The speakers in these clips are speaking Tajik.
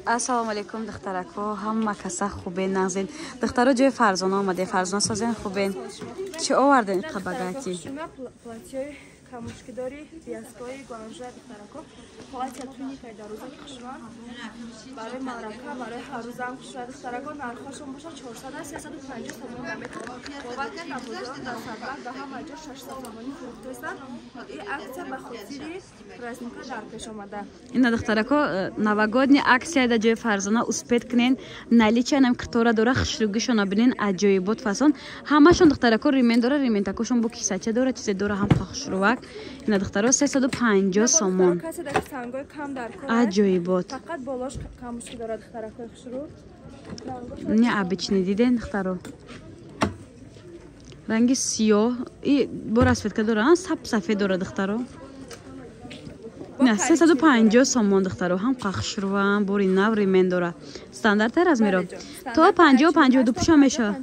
Ассалому алайкум, духтарако, ҳама каса хубен, нағзен? Духтаро, ҷои Фарзона омаде. Фарзона, созен, хубен? Чӣ оварден қабагати? Камушкидори вязкои Гуанжуа, духтарако. Платья, туникаи дарозаки хушрӯан, барои маърака, барои ҳаррӯзаам хушрӯа, духтарако. Нархошон бошад 400 аст, 350 сомон дар метр. Бовар кунед, дар бозорон, дар Сарбанд, дар ҳама ҷо 600 сомонӣ фурӯхтаистанд. И акция ба хотири праздника дар пеш омада. Ина, духтарако, новогодний акция дар ҷои Фарзона. Успеть кунен, наличие нам китора дора. Хушрӯгишона бинен, аҷоибот, фасон ҳамашон, духтарако. Ремень дора, рементакошон бо кисача дора, чизе дора, ҳам хушрӯвак. Ина, духтаро, 350 сомон, аҷоибот. Фақат болош камушки дорад, духтаракои хушрӯ. Необычный, диден, духтаро? Ранги сиёҳ и бо расцветка дора, саб сафед дора, духтаро. На 350 сомон, духтаро, ҳам қахшрувам, бори нав, ремень дора, стандарта размеро то 50, 52 пуша мешавад.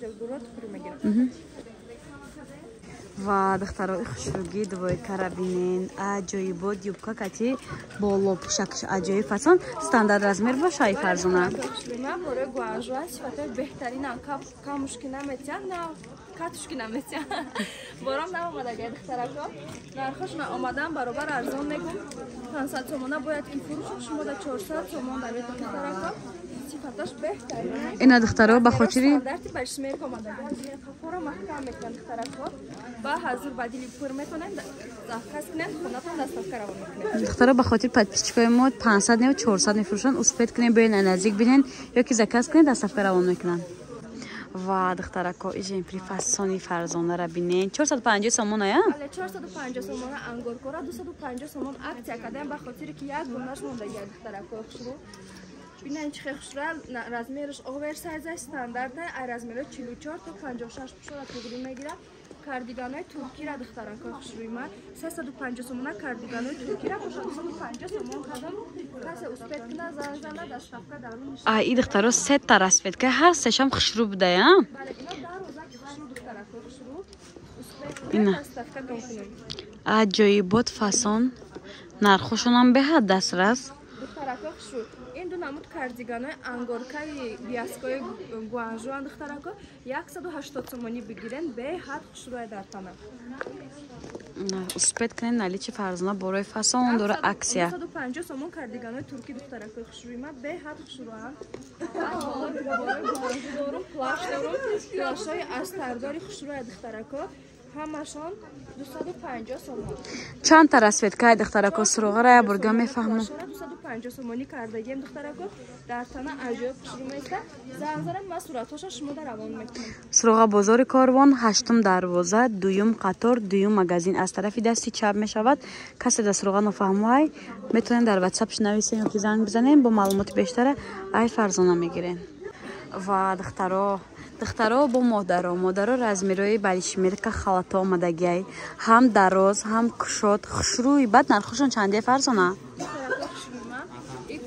Ва, духтарои хушрӯгӣ, двойкара бинен, аҷоибот, юбка кати боло пӯшакш, аҷоиб фасон, стандарт размер боша, ай Фарзона? Бораи Гуанжуа сифатҳои беҳтаринам, камушки наметиҳанд, на катушки наметиҳанд. Бором наомадагай, духтарако. Нархошона омадан баробар арзон мегум. 500 сомона бояд ки фурӯшам, шумо да 400 сомон дар метр, духтарако. Сифаташ беҳтарин. Ина, духтаро, ба хотири стандарти башмерк омадагай, қафоро маҳкам мекунанд, духтарако. Ба ҳазур ба дили пур метонем заказ кунем, хонатон доставка равон мекунем. Духтаро, ба хотири подписчикои мо 500 не, 400 мефурӯшанд. Успеть кунем, биёен, наздик бинен ё ки заказ кунед, доставка равон мекунанд. Ва, духтарако, ижемпри фасони Фарзонара бинен, 450 сомон ая. Бале, 450 сомона ангоркора, 250 сомон акция кардем, ба хотире ки як донаш мондагия, духтарако хушрӯ. Бинен, чӣ хел хушрӯ. Размераш оверсайз, стандарта, ай размеро 44 то 56 пушора тугрӣ мегирад. Кардиганои туркира, духтаракои хушрӯи ман, 350 сомона. Кардиганои туркира боша 250 сомон кардам. Касе успеть куна, занг зана, доставка дарун. А и, духтаро, сета расцветка, ҳар сешам хушрӯ будая. Бале, ино дарозаки хушрӯ, духтаракои хушрӯ. Успеть Ина. кунед, доставкатон кунем. Аҷоибот, фасон, нархошонам беҳад дастрас. Духтаракои хушрӯ, ин ду намуд кардиганои ангоркаи вязкои Гуанжуан, духтарако, 180 сомонӣ бигирен, беҳад хушрӯя дар тана. Успеть кунед, наличие Фарзона борои фасон дора, акция. 150 сомон кардиганои туркӣ, духтаракои хушрӯи ман, беҳад хушрӯанд. Борои Гуанжу дорум, плащ дорум, плащҳои астардори хушрӯя, духтарако, ҳамашон 250 сомон. Чанд та расцветкаи, духтарако, суроғара я бурга мефаҳмам. 250 сомонӣ кардагием, духтарако, дар тана аҷоиб хушрӯ меиста. Занг занед, ман суратҳоша шумо да равон мекунам. Суроға: бозори Корвон, ҳаштум дарвоза, дуюм қатор, дуюм магазин, аз тарафи дасти чап мешавад. Касе дар суроға нофаҳмоай, метавонем дар Ватсапш нависем ё ки занг бизанем, бо маълумоти бештара ай Фарзона мегирем. Ва, духтаро, духтаро бо модаро, модаро, размерои балишмерка халато омадагиай, ҳам дароз, ҳам кушод, хушрӯи. Баъд нархошон чанде, Фарзона? Духтарако хушрӯи ман, ин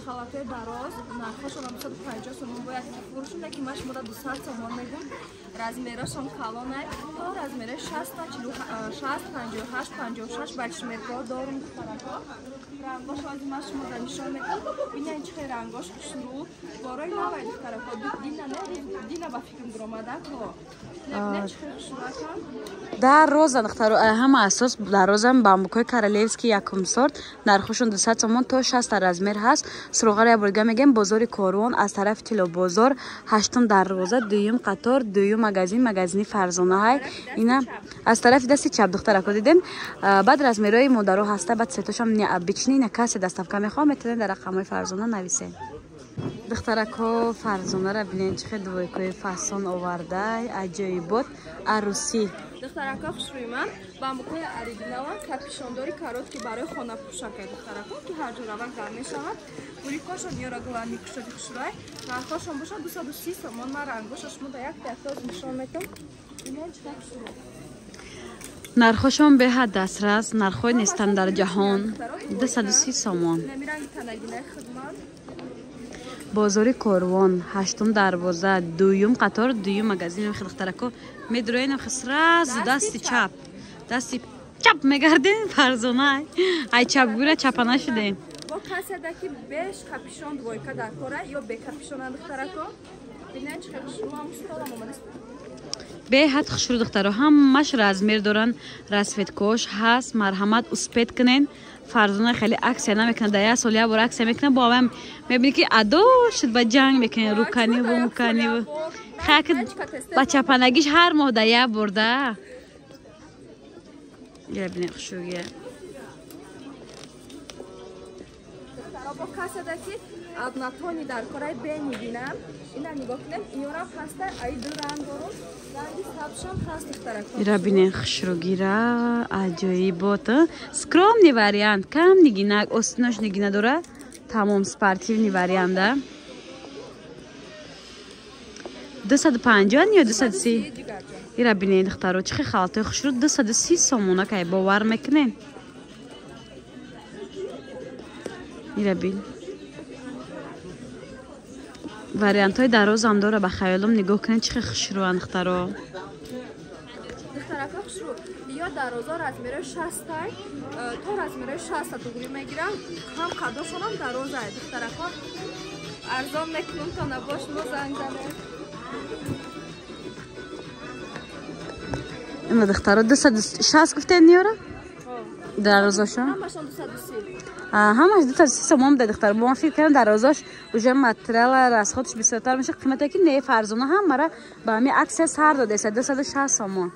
халатои дароз нархошон 250 сомон бояд ки фурӯшам, ки ман шумода 200 сомон мегӯм. Размерашон калонай, то размерои 60, 60, 58, 56 балишмеркаҳо дорум, духтарако. Рангош ҳозир ман шумода нишон медиҳам. Бинед, чӣ хел рангош хушрӯ, борои навай, духтарако. Дина не, дина ба фикрам дуромадако. Бинед, чӣ хел хушрӯакам. Дар роза, духтаро, ҳама асос дар розам бамбукҳои королевский якум сорт, нархошон 200 сомон, то 60 размер ҳаст. Суроғаро як борга мегӯем: бозори Корвон, аз тарафи Тилобозор, ҳаштум дарвоза, дуюм қатор, дуюм магазин, магазини Фарзонаҳай. Ина, аз тарафи дасти чап, духтарако, дидем. Баъд размерои модаро ҳаста, баъд цветошам необычный. Ина, касе доставка мехоҳам, метавонед дар рақамҳои Фарзона нависед. Духтарако, Фарзонара бинед, чӣ хел двойкаи фасон овардай, аҷоибот, арӯсӣ. Духтарако хушрӯи ман, бамбукҳои оригиналан, капюшондори короткий барои хонапӯшакай, духтарако, ки ҳар ҷо равад, гарм мешавад. Бурикошон ёра глани кушоди хушрӯай. Нархошон бошад 230 сомон. Ман рангоша шумо да як якоз нишон метам. Бинед, чӣ хел хушрӯ. Нархошон беҳад дастрас, нархҳои нестанд дар ҷаҳон, 230 сомон. Нами ранги танагинаи хидмат. Бозори Корвон, ҳаштум дарвоза, дуюм қатор, дуюм магазин. Духтарако, медроенам, сразу дасти чап, дасти чап мегардем, Фарзона ай чапгура чапа нашудем. Бо каседа ки беш капюшон двойка дар кора ё бе капюшона духтарако. Бинен чӣ хел хушрӯ ҳам столам омадааст. Беҳад хушрӯ духтаро, ҳамаш размер доранд, расцветкош ҳаст. Марҳамат успеть кунен. Фарзона хеле аксия намекунад, дар як сол як бор аксия мекунад, бо авам мебинӣ ки адо шуд ба ҷанг мекунед, руканиву муканиву. Хак ба чапанагиш ҳар моҳ дар як бор да. Ира бинед хушрӯгия. Бо касада ки однотонный дар кораи бе нигинам. Ина нигоҳ кунем, иёрам ҳаста, ай ду ранг дорум. Ранги сабзшам ҳаст духтарако. Ира бинед хушрӯгира, аҷоибот. Скромный вариант, кам нигинак, остинош нигина дора. Тамом спортивный вариант да. 250 ё 230? Ира бинед духтаро, чӣ хел халтаи хушрӯ 230 сомона кай бовар мекунед. Ира бин. Вариантҳои дарозам дора, ба хаёлом нигоҳ кунед чӣ хел хушрӯанд духтаро. Духтарако хушрӯ, ё дарозо размерои 60 то размерои 60 туғри мегирам, ҳам қадошонам дарозае. Духтарако арзон мекунум то набош мо занг занем. Ина духтаро 260 гуфтед ниёра? Дарозошон? Ҳамашон 230. Ҳамаш 230 сомон буда духтаро. Бо ман фикр кардам дарозош уже материала расходш бисёртар мешавад, қимате ки не Фарзона ҳамара ба ҳамин аксия сар додааст 260 сомон.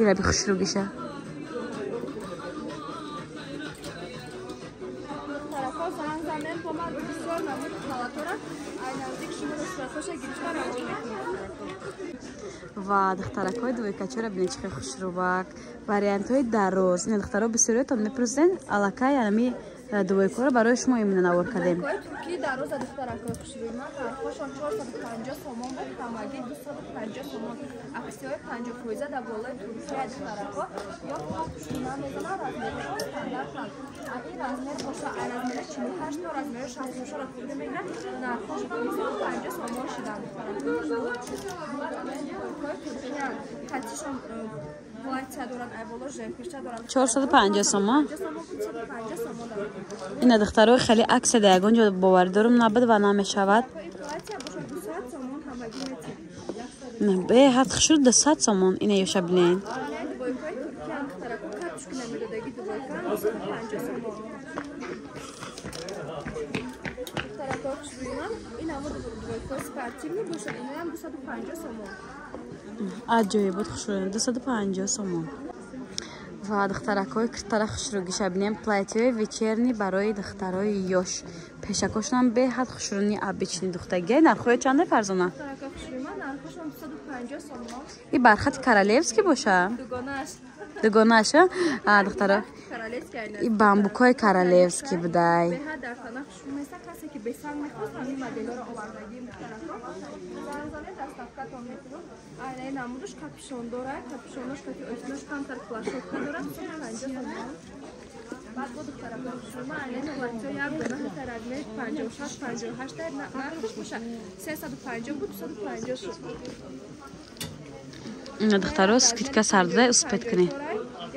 Ира би хушрӯгиша. Духтарако занг занем, бо ман бисёр намуди халатора ай наздик шумо духтаракоша гирифта равон мекунем. Ва духтаракҳои двойкачора бинед чӣ хел хушрӯбак, вариантҳои дароз. Ина духтаро бисёриятон мепурсиден, аллакай ами двойкаро барои шумо именно навор кардем. Турки дароза духтаракҳои хушрӯи ман нархҳошон 450 сомон буд, ҳамагӣ 250 сомон. Аксияҳои 50% дар болои Туркия духтарако. Ё пушкина мезанад, размерашон стандартанд. Ин размер боша, ай размери 48 то размери 64 туғри мегирад, нархҳошон 250 сомон шиданд духтарако. Двойкаҳои Туркия катишон платья дорад, ай боло жемпирча дорад. 450 сомон. 450 сомон дорад. Ина духтаро хеле аксия дар ягон ҷо боварӣ дорум набуд ва намешавад. Платья бошад 200 сомон ҳамагӣ метиҳад. Беҳад хушрӯ 200 сомон. Ина ёша бинед. Двойкаи Туркия духтарако карточка намедодаги двойка 250 сомон. Духтарако хушрӯи ин ҳамо двойкаи спортивный бошад, иноям 250 сомон. Аҷоибот хушрӯ 250 сомон. Ва духтаракҳои киртара хушрӯгиша бинем, платьяҳои вечерний барои духтарои ёш. Пешакошонам беҳад хушрӯни обычный духтагия. Нархҳои чанде Фарзона? Духтарако хушрӯи ман нархҳошон 250 сомон. И бархати королевский боша? Дугонааш. Дугонааш, а? Духтаро. Королевский айна. И бамбукҳои королевский будай. Беҳад дар тана хушрӯ меса, касе ки бесанг мехост ҳамин моделҳоро овардагим духтарако. Занг доставкатон мекунам. Айнаи намудаш капюшон дорад, капюшонош кати остинош камтар флашовка дорад, 250 сомон. Баъд бо духтарако хушрӯ ман айнаи платья як дона ҳата размери 56 58 нархаш боша 350 буд, 250 шуд. Ина духтаро скидка сар дода, успеть кунед.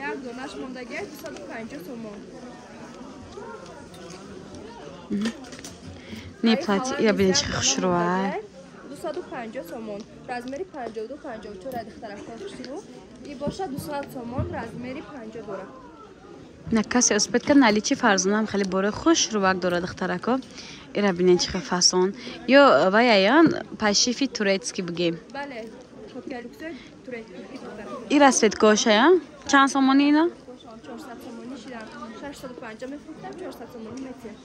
Як донаш мондагиаш 250 сомон. Не платья, ира бинед чӣ хушрӯай. 250 сомон. Размери 52 54 духтарако хушрӯ. И боша 200 сомон размери 50 дорад. На касе успеть кард наличии Фарзонаам хеле бораи хушрӯвак дорад духтарако. Ира бинед чӣ хел фасон. Ё ваяян пашифи турецкий бигем. Бале, шоткалюксои турецкий духтарако. Ира светкошая. Чанд сомони ина? 400 сомони шидан. 650 мефурӯхтам, 400 сомони метиҳад.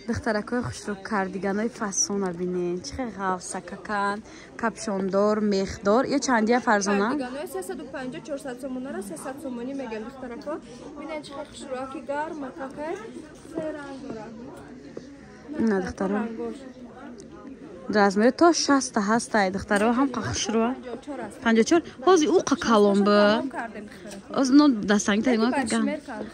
Духтаракҳои хушрӯ кардиганои фасона бинед. Чӣ хел ғафсакакан, капшондор, мехдор. Ё чандия Фарзона? Кардиганои 350 400 сомонара 300 сомонӣ мегӯям духтарако. Бинед чӣ хел хушрӯаки гарм макакай се ранг дорад. Ина духтаро. Размери то 60 ҳастай духтаро ҳам қа хушрӯа. 54. Ҳозир ӯ қа калон бу. Ҳозир но дастанги тайгон каган.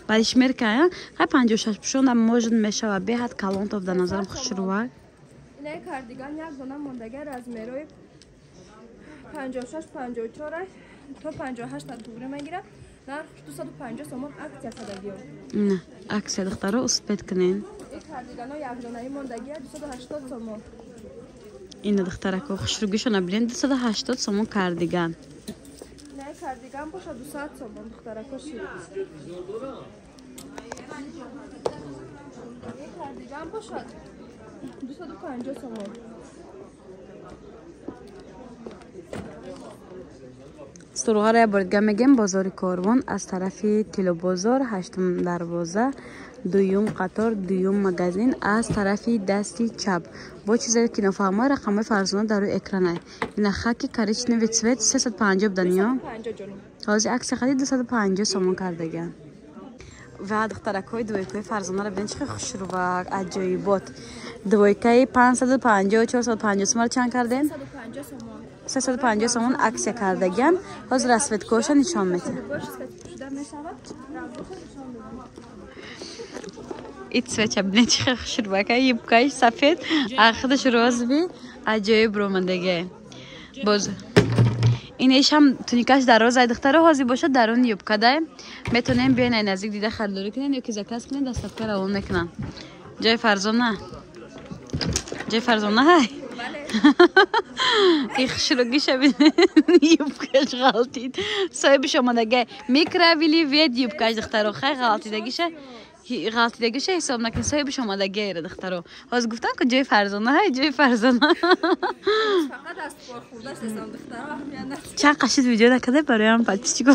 Бари шмерка, хай 56 пушонда может мешава беҳад калон то дар назарам хушрӯа. Инаи кардиган як дона мондага размерои 56 54 то 58 та туғри мегирад. Нарх 250 сомон акция кардагиём. На, акция духтаро успеть кунен. Ин кардигано якдонаи мондагия 280 сомон. Ина духтарако хушругишона бинен 280 сомон кардиган. Не, кардиган боша 200 сомон духтарако ши. Ин кардиган боша 250 сомон. Суруғаро як бор дига мегем бозори Корвон аз тарафи Тилобозор, ҳаштум дарвоза, дуюм қатор, дуюм магазин аз тарафи дасти чап. Бо чизе ки нофаҳмои рақамҳои Фарзона дар рӯи экранай. Ина хаки коричневый цвет 350 будан ё? Ҳозир акция хади 250 сомон кардагиан. Ва духтаракҳои двойкаи Фарзонаро бинед чӣ хушрувак, аҷоибот. Двойкаи 550, 450 сомонро чанд кардем? 350 сомон акция кардагиан. Ҳозир расцветкоша нишон медиҳам. И цвеча бинед чӣ хушрувака, юбкаи сафед, ахидаш розовый, аҷоиб ромадагия. Боз ин ишам туникаш дароз ай духтаро ҳозир бошад дарун юбкадай. Метонем биёен ай наздик дида харидорӣ кунен ё ки заказ кунен, доставка равон мекунам. Ҷои Фарзона. Ҷои Фарзона ҳай. И хушругиша бинед, юбкаш ғалтид. Соҳибиш омадагай. Микравили вед юбкаш духтаро, хай ғалтидагиша. Ғалтидагиша ҳисоб накун, соҳибиш омадагайра духтаро. Ҳозир гуфтам ки ҷои Фарзона ҳай, ҷои Фарзона. Фақат аз пор хӯрдаш дестам духтаро. Чанд қашид видео накарда бароям подписчико.